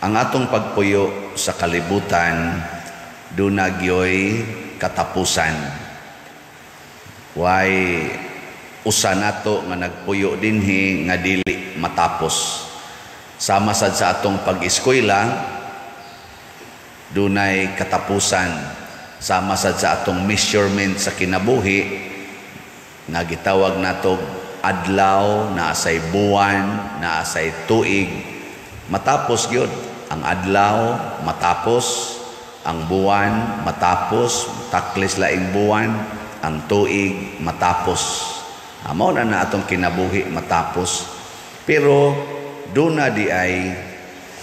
Ang atong pagpuyo sa kalibutan duna gyoy katapusan. Way usa nato nga nagpuyo dinhi nga dili matapos. Sama sad sa atong pag-eskwela, dunay katapusan. Sama sad sa atong measurement sa kinabuhi nga gitawag nato adlaw, naa say buwan, naa say tuig, matapos gyud. Ang adlaw matapos, ang buwan matapos, taklis laing buwan, ang tuig matapos. Mao na na atong kinabuhi matapos. Pero duna di ay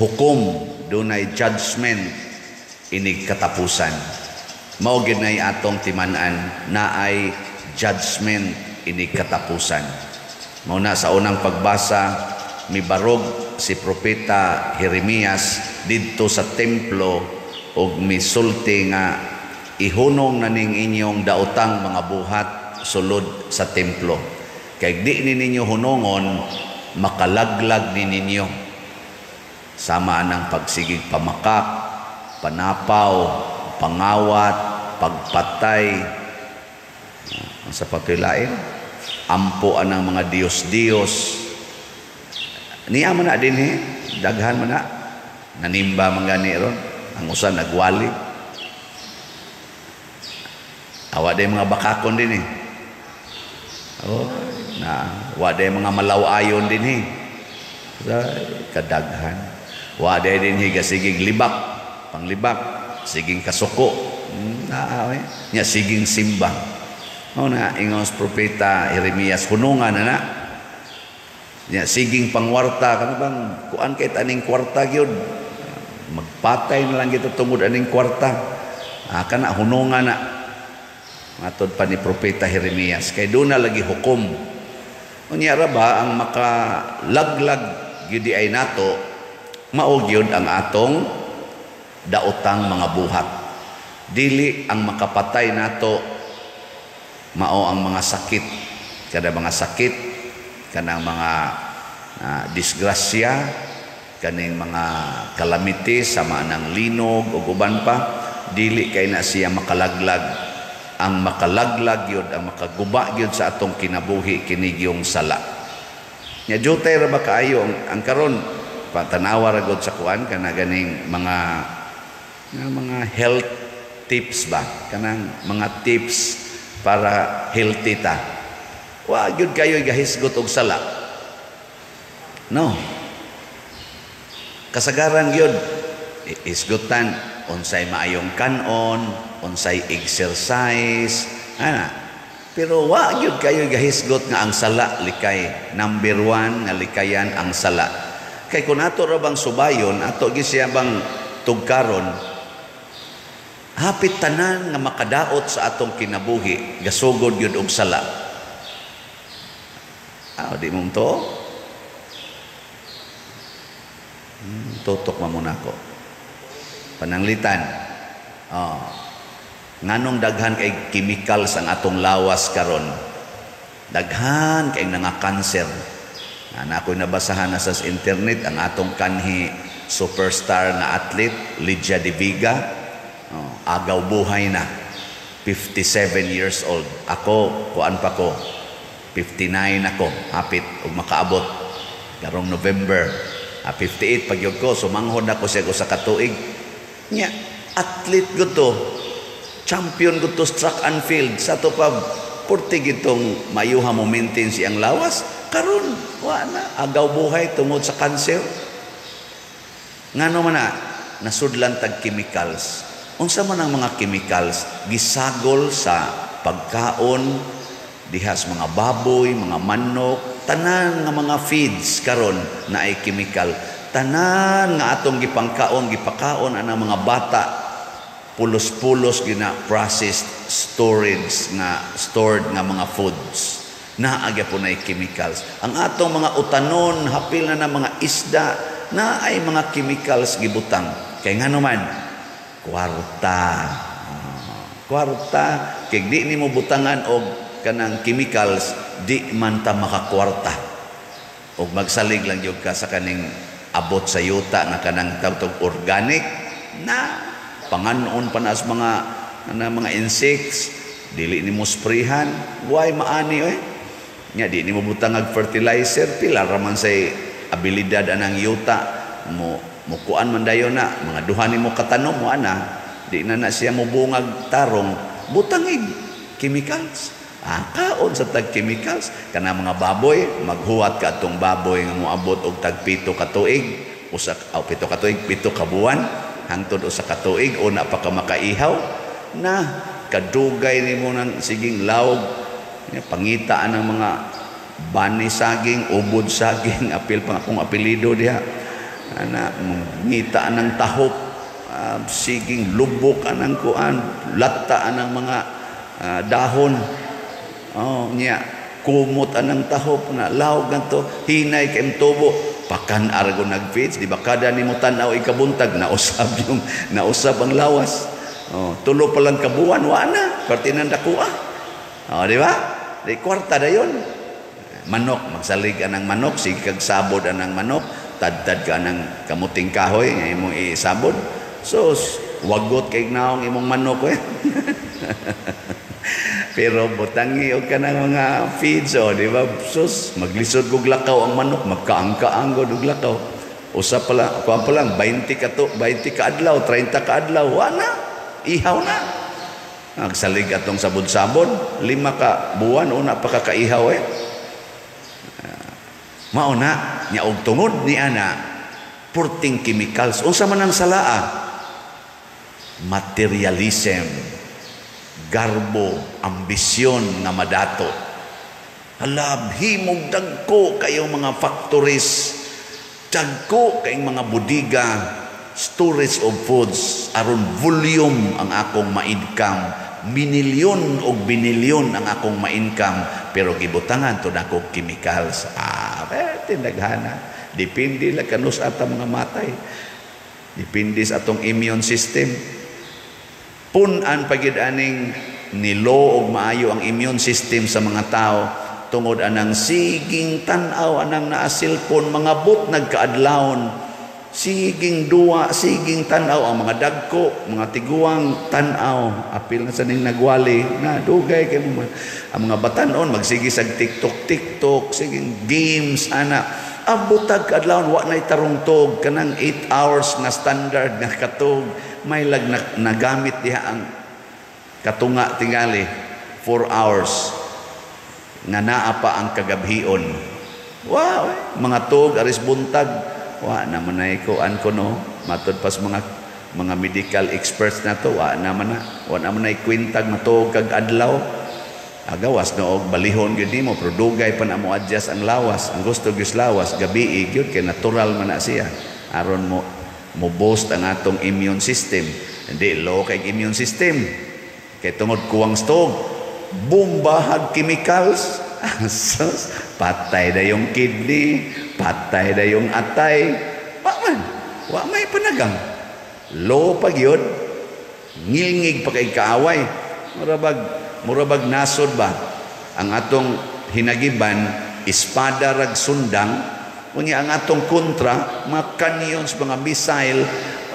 hukom, dunay judgment inig katapusan. Mao gyud nay atong timan-an na ay judgment inig katapusan. Mao na sa unang pagbasa, mibarog si Propeta Jeremias didto sa templo og misulti nga ihunong na ning inyong daotang mga buhat sulod sa templo. Kay di ni ninyo hunongon, makalaglag ni ninyo. Sama anang pagsigig pamakak, panapaw, pangawat, pagpatay, sa pagkilain, ampo anang mga Diyos-Diyos. Niya man na din he, daghan man na, nanimba man gani ron, ang usa nagwali. Awa day mga bakakon din eh. Oh, na wa day mga malaw-ayon din he. Kadaghan. Wa day din he gasigig libak, panglibak, siging kasuko. Na nya siging simba. Mao na ingon sa Propeta Jeremias, hunungan na na. Nya siging pangwarta kana bang kuan kay aning kwarta gyud. Magpatay na lang gito tungod aning kwarta. Ah, kana hunungan na. Matod pa ni Propeta Jeremias kay doon na lagi hukom. Unya ra ba ang makalaglag gyud ay nato, mao gyud ang atong daotang mga buhat. Dili ang makapatay nato mao ang mga sakit, kada mga sakit, kanang mga disgrasya, kaning mga calamities sama ng linog ug uban pa, dili kay na siya makalaglag. Ang makalaglag yun, ang makaguba yun sa atong kinabuhi kini yung sala. Nya jutay ra ba kaayo ang karon patanawa ra gud sa kuan kana ganing mga health tips ba, kanang mga tips para healthy ta. Wa gyud kayo gahisgot og sala. No. Kasagaran gyud isgutan unsay maayong kanon, unsay exercise, ana. Pero wa gyud kayo gahisgot nga ang sala likay. Number 1 nga likayan ang sala. Kay kun ato ra bang subayon, ato gyud siya bang tugkaron, hapit tanan nga makadaot sa atong kinabuhi, gasugod gyud og sala. Ah, di mo to? Tutok man muna ko. Pananglitan. Oh. Nganong daghan kay chemicals ang atong lawas karon? Daghan kay nga kanser. Na ako'y nabasahan na sa internet ang atong kanhi superstar nga athlete Lydia De Vega. Oh, agaw buhay na. 57 years old. Ako, kuan pa ko. 59 ako, hapit og makaabot karong November. 58 pag yun ko, sumanghod ako siya ko sa katuig. Nya, athlete ko to. Champion ko to track and field. Sa to pa, purti gitong mayuha mo maintain siyang lawas. Karon, wa na. Agaw buhay tungod sa cancer. Ngano man na, nasudlan tag chemicals. Unsa man ang mga chemicals? Gisagol sa pagkaon, dihas mga baboy, mga manok, tanan nga mga feeds karon na ay chemical. Tanan nga atong gipangkaon, gipakaon anang mga bata, pulos-pulos gina processed storage nga stored nga mga foods. Naa gyapon ay chemicals. Ang atong mga utanon, hapil na na mga isda, na ay mga chemicals gibutang. Kay ngano man, kwarta. Kwarta kay di nimo butangan og kanang chemicals, di man ta makakwarta. Og magsalig lang gyud ka sa kaning abot sa yuta nga kanang tawag organic na panganon pa na sa mga na mga insects, dili nimo sprayhan, way maani oy. Nya di nimo butang og fertilizer, pila ra man say abilidad anang yuta mo mukuan man dayon na mga duha nimo katanom mo ana, di na na siya mobungag tarong, butangig chemicals. Ah, kaon sa tag chemicals. Kana mga baboy, maghuwat ka atong baboy nga moabot og tag 7 ka tuig, usa aw 7 ka tuig, 7 ka buwan hangtod 1 ka tuig una pa ka makaihaw na kadugay nimo nang siging lawg, pangita ang mga bani saging, ubod saging, apil pa akong apelido diha. Ana, ngita ng tahop, siging lubok anang kuan, lata anang mga dahon. Oh, nya kumot anang tahop na lawg ganto, hinay kay tubo pakan argo nagfeeds, di ba kada nimo tan-aw ikabuntag nausab yung nausab ang lawas. Oh, tulo pa lang kabuwan wa na, parte nang dakuha. Oh, di ba? Di kwarta dayon. Manok, magsalig anang manok, sige kag sabod anang manok, tadtad ka ng kamuting kahoy nga imong isabod. So, wagot kay naong imong manok eh. Pero butangi og kanang mga feeds, oh, di ba? Sus, maglisod kog lakaw ang manok, magkaangkaang gud og lakaw. Usa pa lang, kuan pa lang 20 ka to, 20 ka adlaw, 30 ka adlaw, wa na. Ihaw na. Nagsalig atong sabod-sabod, 5 ka buwan una pa ka kaihaw eh. Mao na, nya og tungod ni ana, purting chemicals. Unsa man ang salaa? Materialism, garbo, ambisyon nga madato. Halab, himog dagko kayong mga factories, dagko kayong mga budiga, storage of foods, aron volume ang akong ma-income, minilyon og binilyon ang akong ma-income, pero gibutangan to nako chemicals. Ah, eh, tindaghana. Depende lang kanus ata mga matay. Depende sa atong immune system. Pun-an pagid aning nilo og maayo ang immune system sa mga tao tungod anang siging tan-aw anang naa cellphone, mga but nagkaadlawon, siging duwa, siging tan-aw ang mga dagko, mga tiguang, tan-aw apil na sa ning nagwali na dugay kay mo. Ang mga batanon magsige sa TikTok, TikTok, siging games ana, abotag kaadlawon, wa nay tarungtog, kanang 8 hours nga standard nga katog may lag na, nagamit diha ang katunga tingali 4 hours nga naa pa ang kagabhion. Wow, eh, mga tog aris buntag wa naman ay kuan ko, no? Matud pas mga medical experts na to, wa naman na, wa naman ay kwintag matuog kag adlaw. Agawas no og balihon gyud nimo, pero dugay pa na mo adjust ang lawas. Ang gusto gyud lawas gabi gyud kay natural man na siya aron mo mo boost ang atong immune system. Hindi low kay immune system kay tungod kuwang stog, bombahag chemicals. Sus, patay na yung kidney, patay na yung atay. Wa man, wa may panagang. Low pa gyud, ngilngig pa kay kaaway. Murabag nasod ba? Ang atong hinagiban, espada rag sundang, unya ang atong kontra, mga canyons, mga missile,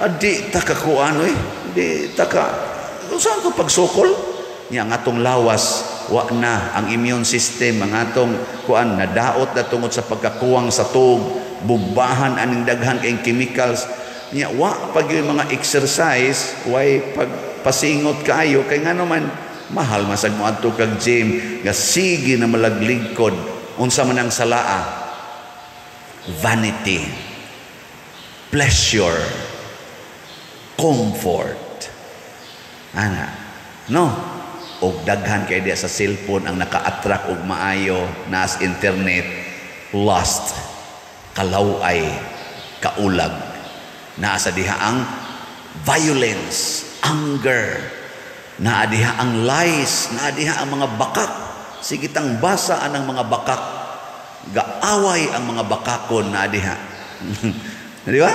adi ta kakuan oy, di ta ka, saan ko pagsukol? Nya ang atong lawas, wa na ang immune system, ang atong kuan nadaot na tungod sa pagkakuwang sa tuog, bumbahan aning daghan kay chemicals. Nya wa pag yung mga exercise, way pagpasingot kaayo kay ngano man mahal masag mo adto kag gym nga sige na malagligkod. Unsa man ang salaa? Vanity, pleasure, comfort ana, no? Og daghan kay diya sa cellphone ang naka-attract og maayo nas internet, lust, kalaway, kaulag. Naa sa diha ang violence, anger, naa diha ang lies, naa diha ang mga bakak. Sige tang basa anang mga bakak, gaaway ang mga bakakon naa diha, di ba?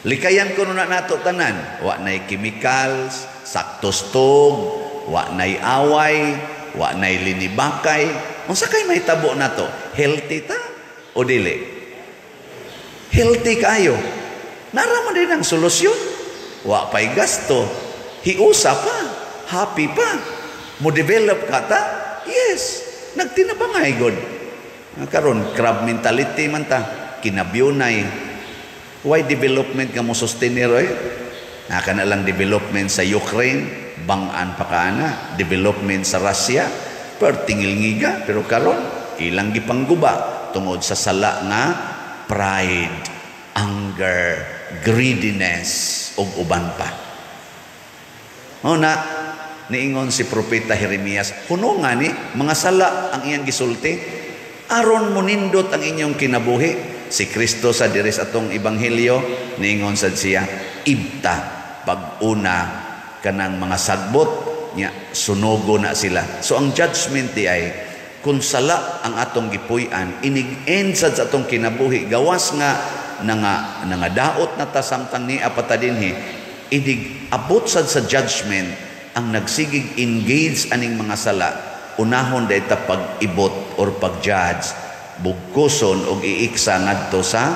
Likayan ko na nato tanan. Wa nay chemicals, saktos tog, wa nay away, wa nay linibakay. Unsa kay mahitabo nato? Healthy ta o dili? Healthy kayo. Nara man din ang solusyon. Wa pa'y gasto. Hiusa pa. Happy pa. Mo develop ka ta? Yes. Nagtinabangay god. Karon crab mentality man ta. Kinabyunay. Why development nga mo sustainer eh? Naka na lang development sa Ukraine, bangan pa ka na. Development sa Russia, pero tingil ngiga. Pero karon ilang gipangguba tungod sa sala nga pride, anger, greediness, ug uban pa. Mao na niingon si Propeta Jeremias, kuno nga ni mga sala ang iyang gisulti, aron monindot ang inyong kinabuhi. Si Kristo sa diri sa atong ebanghelyo niingon sad siya, ibta pag-una kanang mga sagbot nya sunogo na sila. So ang judgment di ay kung sala ang atong gipuy-an, inig-end sad sa atong kinabuhi, gawas nga nangadaot na ta samtang nia pa ta dinhi, inig abot sad sa judgment ang nagsigig engage aning mga sala, unahon day ta pag-ibot or pag-judge, bugkoson og iiksa ngadto sa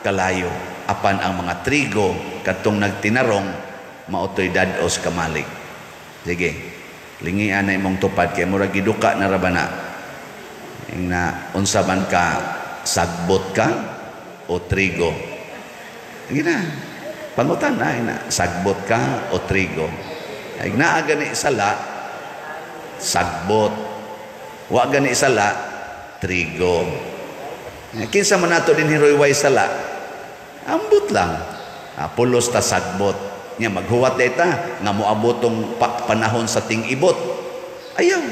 kalayo. Apan ang mga trigo kadtong nagtinarong maotoy dad-os kamalig. Sige, lingian na imong tupad kay murag giduka na ra ba na. Ing na unsa man ka, sagbot ka o trigo? Sige na. Pangutan na, ina, sagbot ka o trigo? Ay naa gani sala, sagbot. Wa gani sala, trigo. Kinsa man nato din hiroy way sala? Ambot lang. Pulos ta sagbot. Nya maghuwat ta nga moabot tong panahon sa ting-ibot. Ayaw.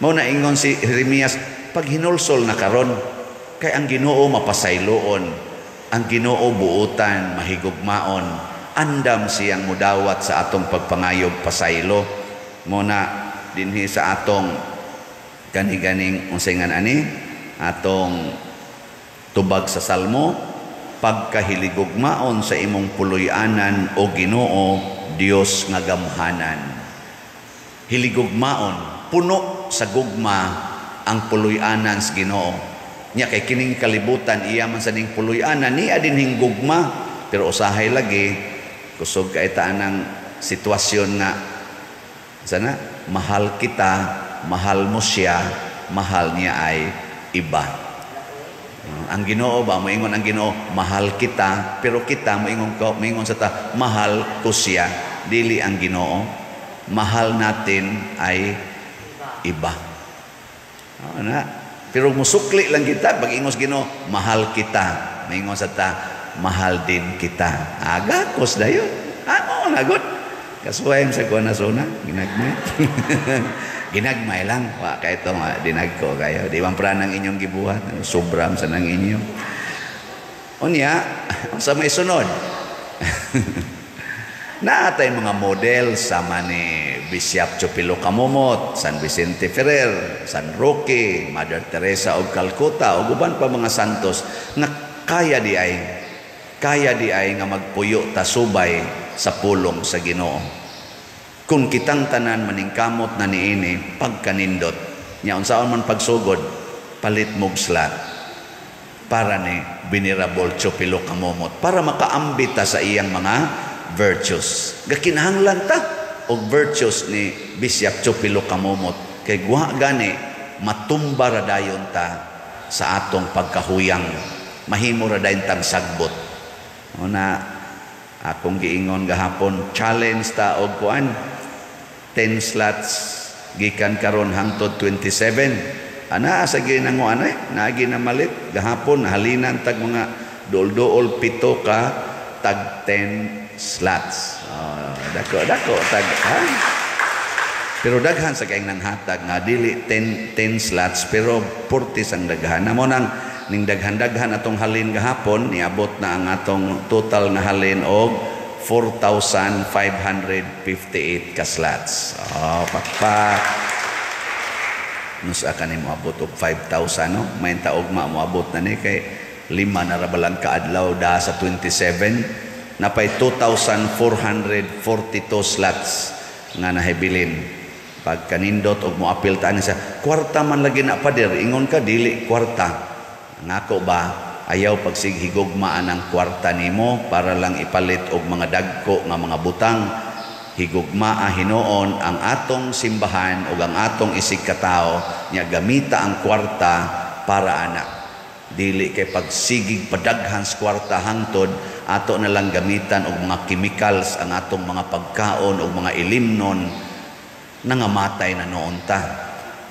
Mao na ingon si Jeremias, pag hinulsol na karon kay ang Ginoo mapasayloon, ang Ginoo buutan, mahigugmaon, andam siyang mudawat sa atong pagpangayog pasaylo. Mao na dinhi sa atong kani-ganing unsay nga ani atong tubag sa Salmo, pagkahiligugmaon sa imong puloy-anan o Ginoo, Dios nga gamhanan. Hiligugmaon, puno sa gugma ang puloy-anan sa Ginoo. Nya kay kining kalibutan iya man sa ning puloy-anan niya dinhing gugma, pero usahay lagi kusog kay ta anang sitwasyon nga sana mahal kita, mahal mo siya, mahal niya ay iba. Ang Ginoo ba moingon ang Ginoo mahal kita, pero kita moingon ko, moingon sa ta mahal ko siya, dili ang Ginoo. Mahal natin ay iba. Oo na. Pero musukli lang kita pag ingos Ginoo mahal kita, moingon sa ta mahal din kita. Agakos dayon. Ah, oo na gud. Kasuway sa kuha na suna, ginagmay. Ginagmay lang. Wa kay ito nga, dinagko kayo. Di man pra ng inyong gibuhat. Sobram sa nang inyo. Unya, sa may sunod. Naatay mga model sama ni Bishop Chupilo Camomot, San Vicente Ferrer, San Roque, Mother Teresa og Calcutta, ug uban pa mga santos nga kaya di ay nga magpuyo ta subay sa pulong sa Ginoo. Kung kitang tanan maningkamot na niini pagkanindot, nya unsaon man pagsugod, palit mog slot para ni Venerable Chupilo Camomot, para makaambit ta sa iyang mga virtues. Gakinahanglan ta og virtues ni Bishop Chupilo Camomot kay guwa gani matumba ra dayon ta sa atong pagkahuyang, mahimo ra dayon tang sagbot. Una akong giingon gahapon, challenge ta og kuan 10 slots gikan karon hangtod 27. Ana sa ginango anay naagi na malit gahapon halinan tag mga duol-duol 7 ka tag 10 slots. Oh, dako dako tag ha? Pero daghan sa kayong nanghatag nga dili 10 slots pero 40 ang daghan. Namo nang ning daghan-daghan atong halin gahapon, niabot na ang atong total nga halin og 4,558 ka slots. Oh, pakpak. Nusa ka ni moabot og 5,000, no? May taog ma moabot na ni kay 5 na ra balang kaadlaw da sa 27, napay 2,442 slots nga nahibilin. Pagkanindot og moapil ta ani sa kwarta man lagi na pader, ingon ka dili kwarta. Ngako ba Ayaw pagsighigugma ang kwarta nimo para lang ipalit og mga dagko nga mga butang. Higugmaa hinuon ang atong simbahan ug ang atong isig katao nya gamita ang kwarta para ana. Dili kay pagsigig padaghan sa kwarta hangtod ato na lang gamitan og mga chemicals ang atong mga pagkaon og mga ilimnon, nangamatay na noon ta.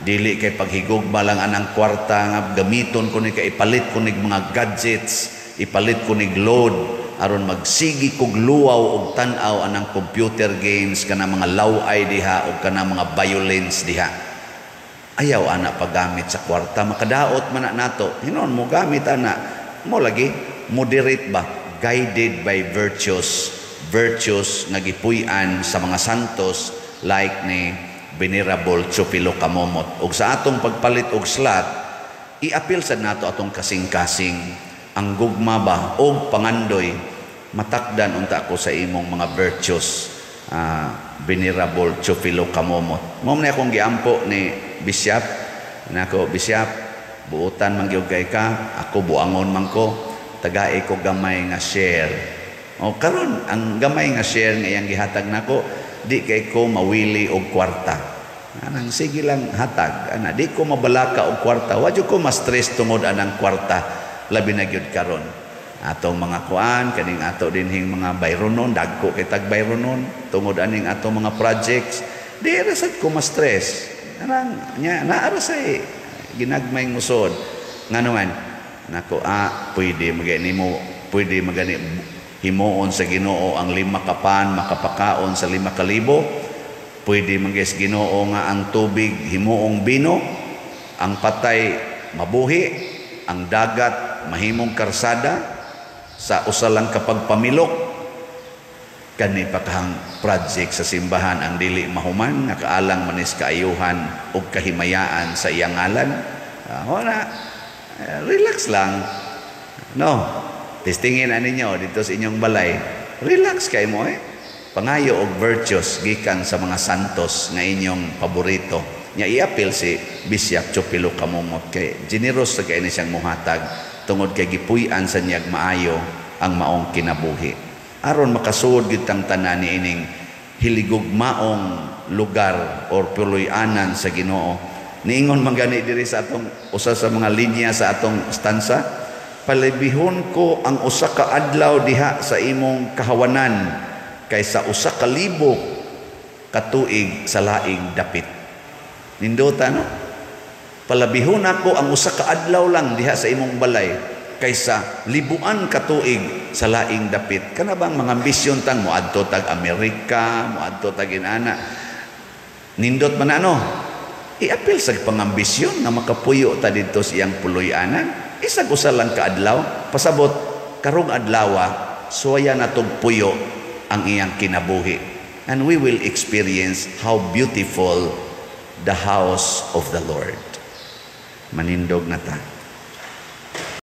Dili kay paghigugma lang anang kwarta nga gamiton ko ni kay ipalit ko nig mga gadgets, ipalit ko nig load aron magsigi kog luwaw og tan-aw anang computer games, kana mga law-ay diha og kana mga violence diha. Ayaw ana paggamit sa kwarta, makadaot man na nato. Hinuon mo gamit ana mo lagi moderate ba, guided by virtues, virtues nga gipuy-an sa mga santos like ni Venerable Chupilo Kamomot. Og sa atong pagpalit og slot, iapil sad nato atong kasing-kasing, ang gugma ba og pangandoy matakdan unta ako sa imong mga virtues, Venerable Chufilo Kamomot. Mao man akong giampo ni Bishop nako, "Bishop, buutan man gyud kay ka, ako buangon man ko, tagae ko gamay nga share." O karon ang gamay nga share nga iyang gihatag nako, di kay ko mawili og kwarta. Anang sige lang hatag ana, di ko mabalaka og kwarta. Wa ko ma-stress tungod anang kwarta, labi na gyud karon atong mga kuan kaning ato dinhing mga bayronon, dagko kay tag bayronon tungod aning atong mga projects. Di ra sad ko ma-stress anang nya, naa ra say ginagmay musod. Ngano man nako, pwede magani mo, pwede magani himuon sa Ginoo ang 5 ka pan makapakaon sa 5,000. Pwede man sa Ginoo nga ang tubig himuong bino, ang patay mabuhi, ang dagat mahimong karsada sa usa lang kapag pamilok. Kani pa kahang project sa simbahan ang dili mahuman nga kaalang manis kaayuhan ug kahimayaan sa iyang ngalan. Wala, relax lang, no? Testingin na ninyo dito sa inyong balay. Relax kay mo eh. Pangayo og virtues gikan sa mga santos nga inyong paborito. Nya iapil si Bishop Chupilo Kamumot kay generous sa kay ni siyang muhatag tungod kay gipuy-an sa niyag maayo ang maong kinabuhi. Aron makasuod gyud tang tanan niining hiligog maong lugar or puloy-anan sa Ginoo. Niingon man gani diri sa atong usa sa mga linya sa atong stanza, "Palibihon ko ang 1 ka adlaw diha sa imong kahawanan kaysa 1,000 ka tuig sa laing dapit." Nindota, no? Palabihon ako ang 1 ka adlaw lang diha sa imong balay kaysa 1,000 ka tuig sa laing dapit. Kana bang mga ambisyon tang moadto tag Amerika, moadto tag inana. Nindot man ano? Iapil sa pangambisyon nga makapuyo ta didto sa iyang puloy-anan. Isag usa lang ka adlaw, pasabot karong adlawa suwaya natog puyo ang iyang kinabuhi. And we will experience how beautiful the house of the Lord. Manindog na ta.